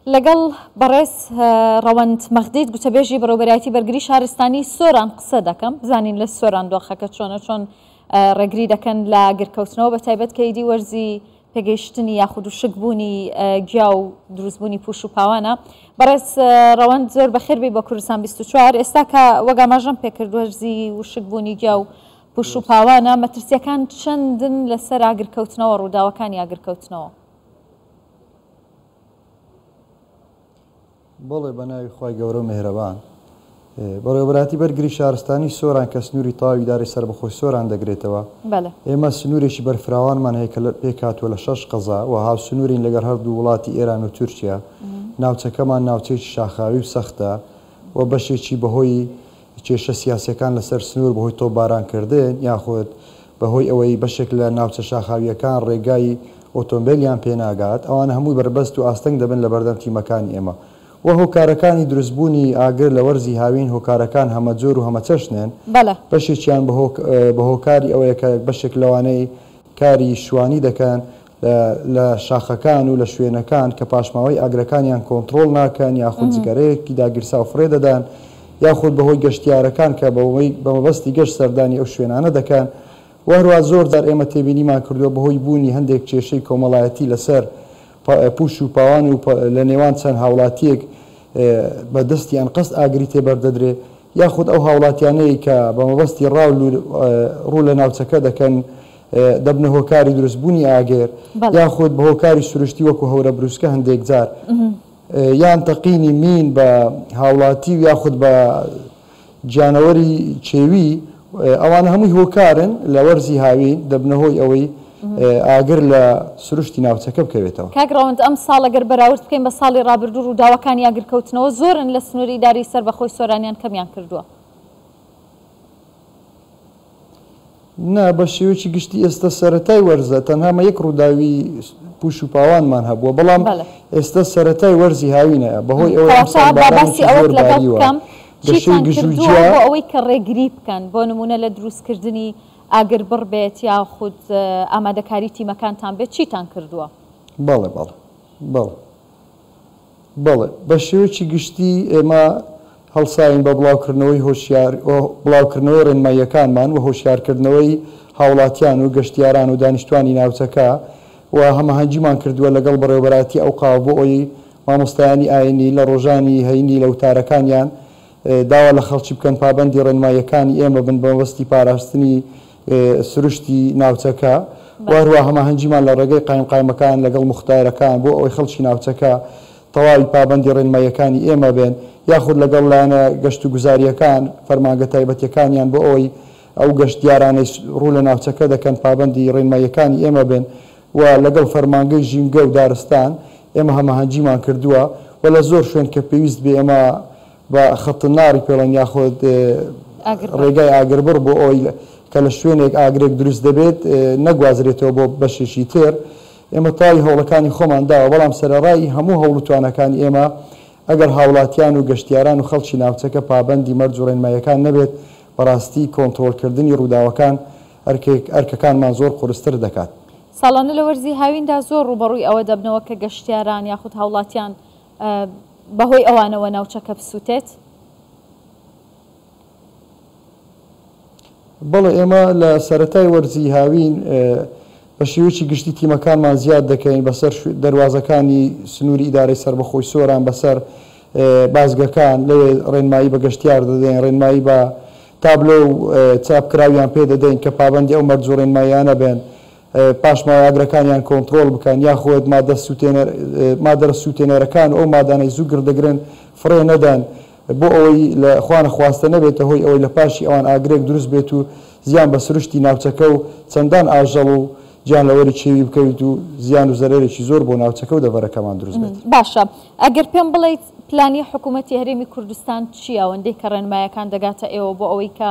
لەگەڵ بەڕێز ڕەوەند مەغدید گوتەبێژی بەڕێوەبەرایەتی بەرگری شارستانی سۆران قسە دەکەم بزانین لە سۆران دۆخەکە چۆنە چۆن ڕێگری دەکەن لە گرکەوتنەوە بە تایبەت کە ئیدی وەرزی پێگەیشتنی یاخود وشکبوونی گیا و دروستبوونی پوش و پاوانە. بەڕێز ڕەوەند زۆر بەخێر بێی بۆ کوردستان 24. ئێستا کە وەک ئاماژەم پێکرد وەرزی وشکبوونی گیا و پوش و پاوانە، مەترسیەکان چەندن لەسەر ئاگرکەوتنەوە، ڕووداوەکانی ئاگرکەوتنەوە؟ بەڵێ بە ناوی خوای گەورە و مێهرەبان. بەڕێوەبەرایەتی بەرگری شارستانی سۆران کە سنووری تەواوی ئیدارەی سەربەخۆی سۆران دەگرێتەوە، ئێمە سنوورێکی بەرفراوانمان هەیە کە پێکهاتووە لە شەش قەزا و هاوسنوورین لەگەڵ هەردوو وڵاتی ئێران و تورکیا. ناوچەکەمان ناوچەیەکی شاخاوی و سەختە و بەشێکی بەهۆی کێشە سیاسیەکان لەسەر سنوور بەهۆی تۆپبارانکردن یاخود بەهۆی ئەوەی بەشێک لە ناوچە شاخاوییەکان ڕێگای ئۆتۆمبێلیان پێناگات، ئەوانە هەمووی بەربەست و ئاستەنگ دەبن لەبەردەم تیمەکانی ئێمە و هۆکارەکانی دروستبوونی ئاگر لە وەرزی هاوین هۆکارەکان هەمەجۆر و هەمەچەشنن، بەشێکیان بەهۆکاری ئەوەیە کە بەشێک لەوانەی کاری شوانی دەکەن لە شاخەکان و لە شوێنەکان کە پاشماوەی ئاگرەکانیان کۆنتڕۆڵ ناکەن یاخود جگەرەیەکی داگیرساو فڕێ دەدەن یاخود بەهۆی گەشتیارەکان کە بە مەبەستی گەشت سەردانی ئەو شوێنانە دەکەن و هەروەها زۆر جار ئێمە تێبینیمان کردووە بەهۆی بوونی هەندێک کێشەی کۆمەڵایەتی لەسەر پوش و پاوان و لە نێوان چەند هاوڵاتییەک بە دەستی ئەنقەست ئاگری تێ بەردەدرێ یاخود ئەو هاوڵاتیانەی کە بە مەبەستی ڕاو ڕوو لە ناوچەکە دەکەن دەبنە هۆکاری دروستبوونی ئاگر یاخود بە هۆکاری سروشتی وەکو هەورە بروسکە هەندێک جار یان تەقینی مین بە هاوڵاتی و یاخود بە گیانەوەری کێوی ئەوانە هەمووی هۆکارن لە وەرزی هاوین دەبنە هۆی ئەوەی ئاگر لە سروشتی ناوچەکە بکەوێتەوە. کاک ڕەوەند ئەمساڵ ئەگەر بەراورد بکەین بە ساڵی ڕابردوو ڕووداوەکانی ئاگرکەوتنەوە زۆرن لە سنووری ئیدارەی سەربەخۆی سۆران یان کەمیان کردووە؟ نا، بە شێوەیەکی گشتی ئێستە سەرەتای وەرزە، تەنها مە یەک ڕووداوی پوش و پاوانمان هەبووە، بەڵام ئێستە سەرەتای وەرزی هاوینە، بەهۆی ئەوەی کەواتە ئەمساڵ با باسی بارانێکی ئەوەت زۆر لەگەڵ باریوە، بکەم، گەشەی چیتان کردووە گژوگیا. بۆ ئەوەی کە ڕێگری بکەن، بۆ نموونە لە دروستکردنی ئاگربڕ بێت یاخود ئامادەکاری تیمەکانتان بێت، چیتان کردووە؟ بەڵێ، بەڵێ، بەڵێ. بەڵێ، بە شێوەیەکی گشتی ئێمە هەڵساوین بە بڵاوکردنەوەی هۆشیار بڵاوکردنەوەی ڕێنماییەکانمان و هۆشیارکردنەوەی هاوڵاتیان و گەشتیاران و دانیشتوانی ناوچەکە و هەماهەنگیمان کردووە لەگەڵ بەڕێوەبەرایەتی ئەوقاف بۆ ئەوەی مامۆستایانی ئاینی لە ڕۆژانی هەینی لە وتارەکانیان داوا لە خەڵکی بکەن پابەندی ڕێنماییەکانی ئێمە بن بە مەبەستی پاراستنی سروشتی ناوچەکە و هەروەها هەماهەنگیمان لە ڕێگەی قایمقامەکان لەگەڵ موختارەکان بۆ ئەوەی خەڵکی ناوچەکە تەواوی پابەندی ڕێنماییەکانی ئێمە بن یاخود لەگەڵ لایەنە گەشتوگوزارییەکان فەرمانگە تایبەتیەکانیان بۆ ئەوەی ئەو گەشتیارانەی ڕوو لە ناوچەکە دەکەن پابەندی ڕێنماییەکانی ئێمە بن و لەگەڵ فەرمانگەی ژینگە و دارستان ئێمە هەماهەنگیمان کردووە و لە زۆر شوێن کە پێویست بێ ئێمە بە خط النار پێڵێن یاخود ڕێگای ئاگربڕ بۆ ئەوەی کە لە شوێنێک ئاگرێک دروست دەبێت نەگوازرێتەوە بۆ بەشێکی تر ئێمە تەواوی هەوڵەکانی خۆمان داوە بەڵام سەرەڕای هەموو هەوڵ و تواناکانی ئێمە ئەگەر هاوڵاتیان و گەشتیاران و خەڵکی ناوچەکە پابەندی مەرج و ڕێنماییەکان نەبێت بەڕاستی کۆنتڕۆڵکردنی ڕووداوەکان ئەرکێک ئەرکەکانمان زۆر قورستر دەکات. ساڵانە لە وەرزی هاویندا زۆر ڕووبەڕووی ئەوە دەبنەوە کە گەشتیاران یاخود هاوڵاتیان بەهۆی ئەوانەوە ناوچەکە بسووتێت؟ بەڵێ ئێمە لە سەرەتای وەرزی هاوین بە شێوەیەکی گشتی تیمەکانمان زیاد دەکەین بەسەر دەروازەکانی سنووری ئیدارەی سەربەخۆی سۆران بەسەر بازگەکان لەوێ ڕێنمایی بە گەشتیار دەدەین ڕێنمایی بە تابلۆ و چاپکراویان پێ دەدەین کە پابەندی ئەو مەرج و ڕێنماییانە بن پاشماوەی ئاگرەکانیان کۆنتڕۆڵ بکەن یاخود مادە سووتێنەر مادە سووتێنەرەکان و ئەو مادانەی زوو گڕ دەگرن فڕێ نەدەن بۆ ئەوەی لە خوانەخواستە نەبێتە هۆی ئەوەی لە پاشی ئەوان ئاگرێک دروست بێت و زیان بە سروشتی ناوچەکە و چەندان ئاژەڵ و گیانلەوەری کێوی بکەویت و زیان و زەرەرێکی زۆر بۆ ناوچەکە و دەڤەرەکەمان دروست بێت. باشە ئەگەر پێم بڵێیت پلانی حکوومەتی هەرێمی کوردستان چییە ئەوەندەی کە ڕێنمایەکان دەگاتە ئێوە بۆ ئەوەی کە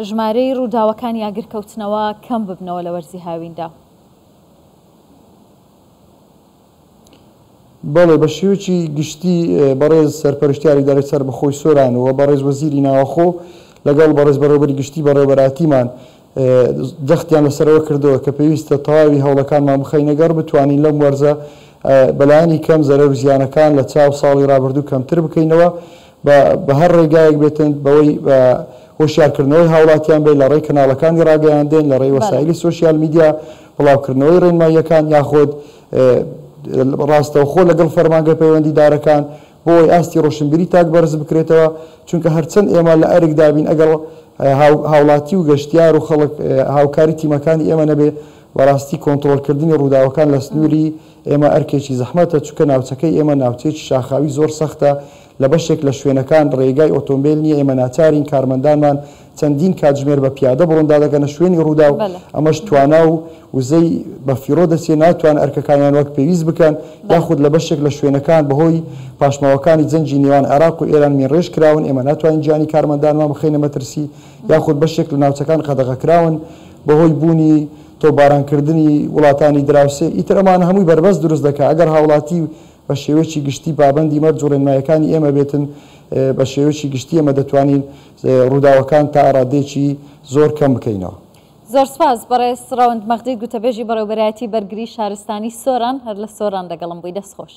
ژمارەی ڕووداوەکانی ئاگرکەوتنەوە کەم ببنەوە لە وەرزی هاویندا؟ بەڵێ، بە شێوەیەکی گشتی بەڕێز سەرپەرشتیاری ئیدارەی سەربەخۆی سۆران و بەڕێز وەزیری ناوەخۆ لەگەڵ بەڕێز بەڕێوەبەری گشتی بەڕێوەبەراتیمان جەختیان لەسەر ئەوە کردەوە کە پێویستە تەواوی هەوڵەکانمان بخەینە گەڕ بتوانین لەم وەرزە بەلایەنی کەم زەرەر و زیانەکان لە چاو ساڵی ڕابردوو کەمتر بکەینەوە بە هەر ڕێگایەک بێتن بەوەی بە هۆشیارکردنەوەی هاوڵاتیان بێت لە ڕێی کەناڵەکانی ڕاگەیاندن لە ڕێی وەسایلی سۆشیال میدیا بڵاوکردنەوەی ڕێنماییەکان یاخود ڕاستەوخۆ لەگەڵ فەرمانگە پەیوەندیدارەکان بۆ ئەوەی ئاستی ڕۆشنبیری تاک بەرز بکرێتەوە، چونکە هەرچەند ئێمە لە ئەرکدا بین ئەگەر هاوڵاتی و گەشتیار و خەڵک هاوکاری تیمەکانی ئێمە نەبێ بەڕاستی کۆنتڕۆڵکردنی ڕووداوەکان لە سنووری ئێمە ئەرکێکی زەحمەتە، چونکە ناوچەکەی ئێمە ناوچەیەکی شاخاوی زۆر سەختە، لە بەشێک لە شوێنەکان ڕێگای ئۆتۆمبێل نییە، ئێمە ناچارین کارمەندانمان چەندین کاتژمێر بە پیادە بڕۆن دادەگەنە شوێنی ڕووداو، ئەمەش توانا و وزەی بەفیڕۆ دەچێت، ناتوانن ئەرکەکانیان وەک پێویست بکەن، یاخود لە بەشێک لە شوێنەکان بەهۆی پاشماوەکانی جەنگی نێوان عێراق و ئێران مینڕێژ کراون، ئێمە ناتوانین گیانی کارمەندانمان بخەینە مەترسی، یاخود بەشێک لە ناوچەکان قەدەغەکراون بەهۆی بوونی تۆپبارانکردنی وڵاتانی دراوسێ، ئیتر ئەمانە هەمووی بەربەست دروست دەکات، ئەگەر هاوڵاتی بە شێوەیەکی گشتی پابەندی مەرج و ڕێنمایەکانی ئێمە بێتن، بە شێوەیەکی گشتی ئێمە دەتوانین ڕووداوەکان تا ڕادەیەکی زۆر کەم بکەینەوە. زۆر سوپاس بەڕێز ڕەوەند مەغدید گوتەبێژی بەڕێوبەرایەتی بەرگری شارستانی سۆران هەر لە سۆران لەگەڵم بووی دەست خۆش.